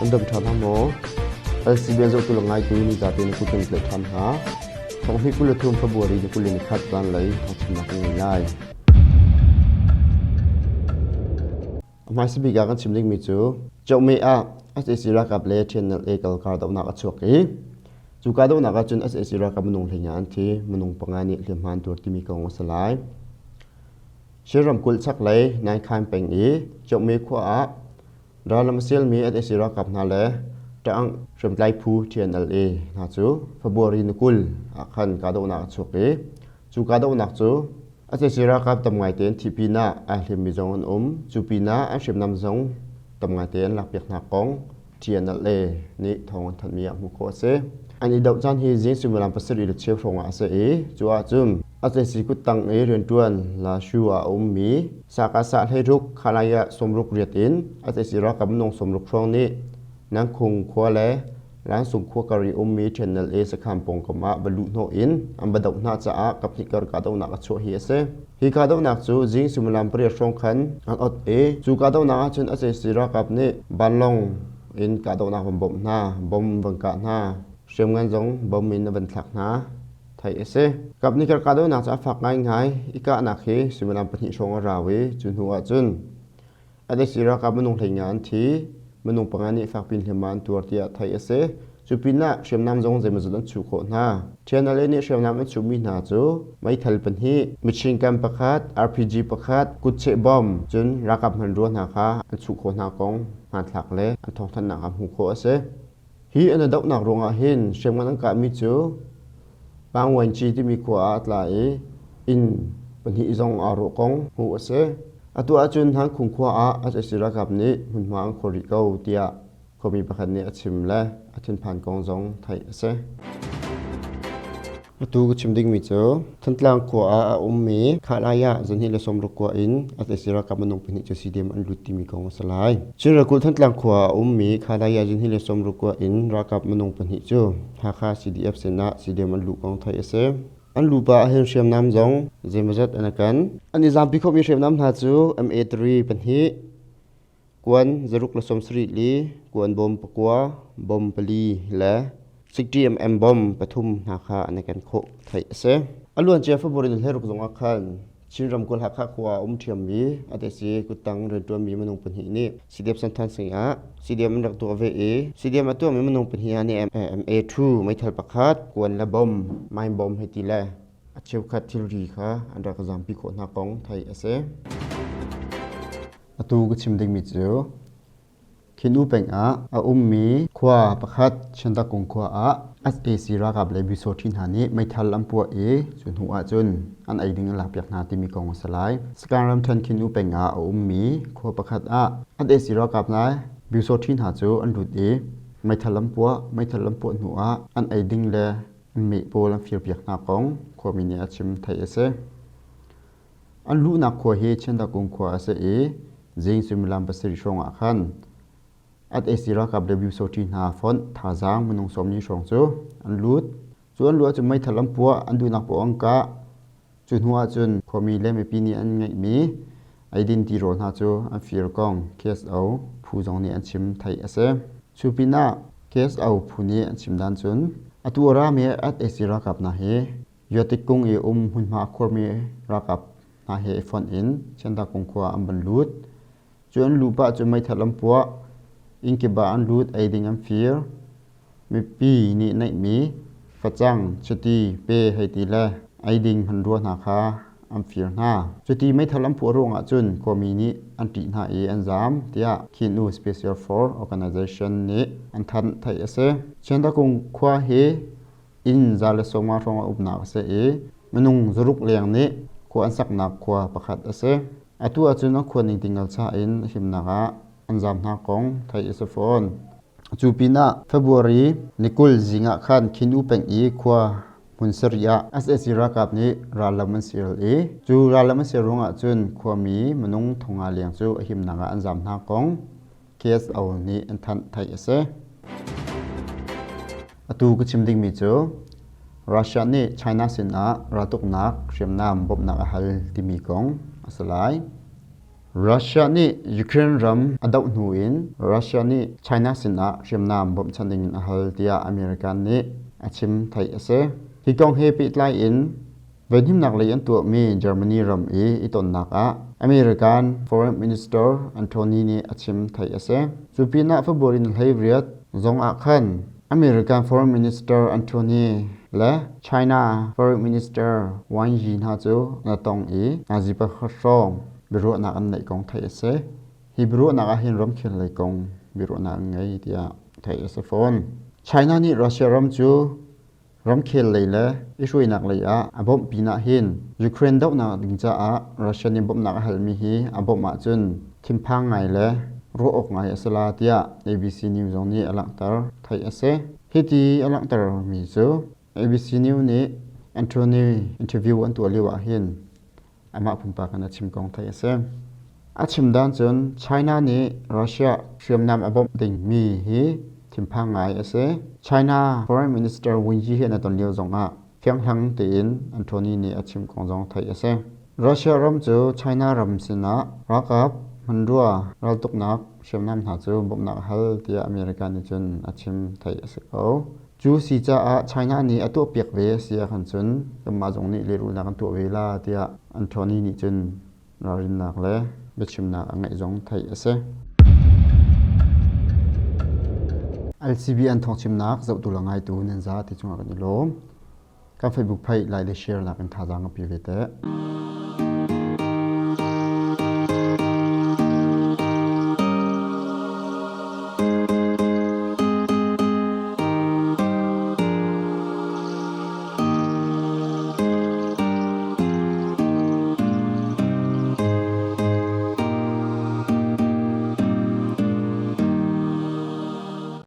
An dam ṭhan hna maw? LCB zohtu le ngaitu nizate na kut kan tlaih ṭhan hna. Thonghnih 23 February ni 21 zanlei thawngchimnak kan ngei lai. A hmaisa bik ah kan chim dingmi cu Chokmeh ah sac ralkap le TNLA kalkar dohnak a chuak i cu kahdohnak ahcun sac ralkap minung 15 an thi, minung panga nih hliamhma an tuar timi kong a si lai. Chin ramkulh chaklei Naikhan peng i Chokmeh khua ah rallam a sialmi sac ralkap hna le Ṭaang hriamtlai phu TNLA hna cu February ni 20 ah khan kahdohnak a chuak i cu kahdohnak cu sac ralkap tam ngaite an thih pinah aa hliammi zong an um. Cu pinah an hriamnam zong tam ngaite an lakpiak hna kong TNLA nih thawng an thanhmi ah hmuh khawh a si. An i doh caan hi zing suimilam pasarih le cheu hrawng ah a si i cu ahcun sac kuttang i rianṭuan Lashu ah a ummi Sakasa hleiruk Khalaya sawmruk riat in sac ralkap minung sawmruk hrawng nih Nangkhung khua le Lansung khua kar i ummi TNLA sakhan pawngkam ah va luh hnawh in an va doh hna caah kaphnih kar kahdohnak a chuah hi a si. Hi kahdohnak cu zing suimilam pariat hrawng khan an ot i cu kahdohnak ahcun sac ralkap nih vanlawng in kahdohnak van bawmh hna, bom van kah hna, hriamngan zong bom in a van thlak hna theih a si. Kaphnih kar kahdohnak cu a fak ngaingai i kahnak hi suimilam pahnih hrawng a rau i cu hnu ahcun sac ralkap minung 15 an thi, minung panga nih fakpi hliamhma an tuar tiah theih a si. Cu pinah hriamnam zong zeimawzat an chuh khawh hna. TNLA nih hriamnam an chuhmi hna cu meithal pahnih, machine gun pakhat, RPG pakhat, kutcheh bomb, cun ralkap hmanrua hna kha an chuh khawh hna kong hmanthlak le an thawngthanhnak ah hmuh khawh a si. Hi an i dohnak ruangah hin hriamngan an kahmi cu Pangwanci timi khua ah a tla i inn pahnih zong aa rawh kong hmuh a si. Atu ahcun Hankhung khua ah sac ralkap nih hmunhma an khuar rih ko tiah khuami pakhat nih a chim le a thinphan kong zong theih a si. Atu ka chim dingmi cu Thantlang khua ah a ummi Khalai ah 260 khua in sac ralkap minung pahnih cu CDM an lut timi kong a si lai. Chin ramkulh Thantlang khua ah a ummi Khalai ah 260 khua in ralkap minung pahnih cu Hakha CDF sinah CDM an luh kong theih a si. An lu pa ahhin hriamnam zong zeimawzat an i ken. An i zampi khomi hriamnam hna cu MA3 pahnih, kuan zaruk le sawmsarih li, kuan bawm pakua, bawm pali le 60mm bom pathum hna kha an i ken khawh theih a si. A luancia February ni hleiruk zong ah khan Chin ramkulh Hakha khua ah um ṭhiammi atesi kuttang rianṭuanmi minung pahnih nih CDF Santhan Sing ah CDM an rak tuah ve i CDM a tuahmi minung pahnih ah nih MA2 meithal pakhat kuan le bom mine bom hei ti le a cheukhat thilri kha an rak zampi khawh hna kong theih a si. Atu ka chim dingmi cu Khinu peng ah a ummi khua pakhat Chandakung khua ah sac ralkap le Pyusawṭhi hna nih meithal an puah i cu hnu ahcun an ei ding an lakpiak hna timi kong a si lai. Sagaing ramṭhen Khinu peng ah a ummi khua pakhat ah sac ralkap le Pyusawṭhi hna cu an lut i meithal an puah. Meithal an puah hnu ah an ei ding le an meh pawl an firpiak hna kong khuami nih a chim theih a si. An luhnak khua hi Chandakung khua a si i zing suimilam pasarih hrawng ah khan sac ralkap le Pyusawṭhi hna fonh thazaang minung sawmli hrawng cu an lut. Cu an luh ahcun meithal an puah, an duhnak paoh an kah. Cu hnu ahcun khuami le mipi nih an ngeihmi eidin tirawl hna cu an fir kong KSO phu zong nih an chim theih a si. Cu pinah KSO phu nih an chim dan cun atu a rami sac ralkap hna hi Yotik kung i um hmunhma a khuarmi ralkap hna he i fonh in Chiantakung khua an van lut. Cu an luh pah cu meithal an puah. Inn kip ah an lut, ei ding an fir. Mipi nih neihmi facang, chiti, pe hei ti le ei ding hmanrua hna kha an fir hna. Cuti meithal an puah ruangah cun khuami nih an ṭih hna i an zaam tiah Khinu Special Force Organization nih an thanh theih a si. Chiantakung khua hi inn za le sawma hrawng a umnak a si i minung zaruk leng nih khua an saknak khua pakhat a si. Atu ahcun a khua ning tingal cha in himnak ah an zaam hna kong theih a si fawn. Cu pinah February ni 20 zing ah khan Khinu peng i khua hmun sarih ah sac ralkap nih rallam an sial i cu rallam an sial ruangah cun khuami minung thonga leng cu a himnak ah an zaam hna kong KSO nih an thanh theih a si. Atu ka chim dingmi cu Russia nih China sinah raltuknak hriamnam bawmhnak a hal timi kong a si lai. Russia nih Ukraine ram a doh hnu in Russia nih China sinah hriamnam bawmhchanh dingin a hal tiah American nih a chim theih a si. Hi kong he pehtlai in venhimnak lei an tuahmi Germany ram i i tonnak ah American Foreign Minister Antony nih a chim theih a si. Cu pinah February ni 18 zong ah khan American Foreign Minister Antony le China Foreign Minister Wang Yi hna cu an tong i nazi pakhat hrawng biaruahnak an neih kong theih a si. Hi biaruahnak ah hin ramkhel lei kong biaruahnak an ngei tiah theih a si fawn. China nih Russia ram cu ramkhel lei le i hruainak lei ah a bawmh pinah hin Ukraine dohnak ding caah Russia nih bawmhnak a halmi hi a bawmh ahcun thinphang ngai le ruah awk ngai a si la tiah ABC News zong nih a langhter theih a si. Hiti a langhtermi cu ABC News nih Anthony interview an tuah lio ah hin amah pumpak in a chim kong theih a si. A chim dan cun China nih Russia hriamnam a bawmh dingmi hi thinphang ngai a si. China Foreign Minister Wang Yi he an i ton lio zongah fianghlang tein Anthony nih a chim kong zong theih a si. Russia ram cu China ram sinah ralkap hmanrua raltuknak hriamnam hna cu bawmhnak a hal tiah America nih cun a chim theih a si ko. Cu si caah China nih a tuahpiak ve a si ahkhan cun kanmah zong nih lehrulhnak kan tuah ve la tiah Anthony nih cun ralrinnak le biachimnak a ngeih zong theih a si. LCBN thawngchimnak zohtu le ngaitu nan za ti cungah kan i lawm. Kan Facebook page like le share nak in thazaang ka pe ve teh.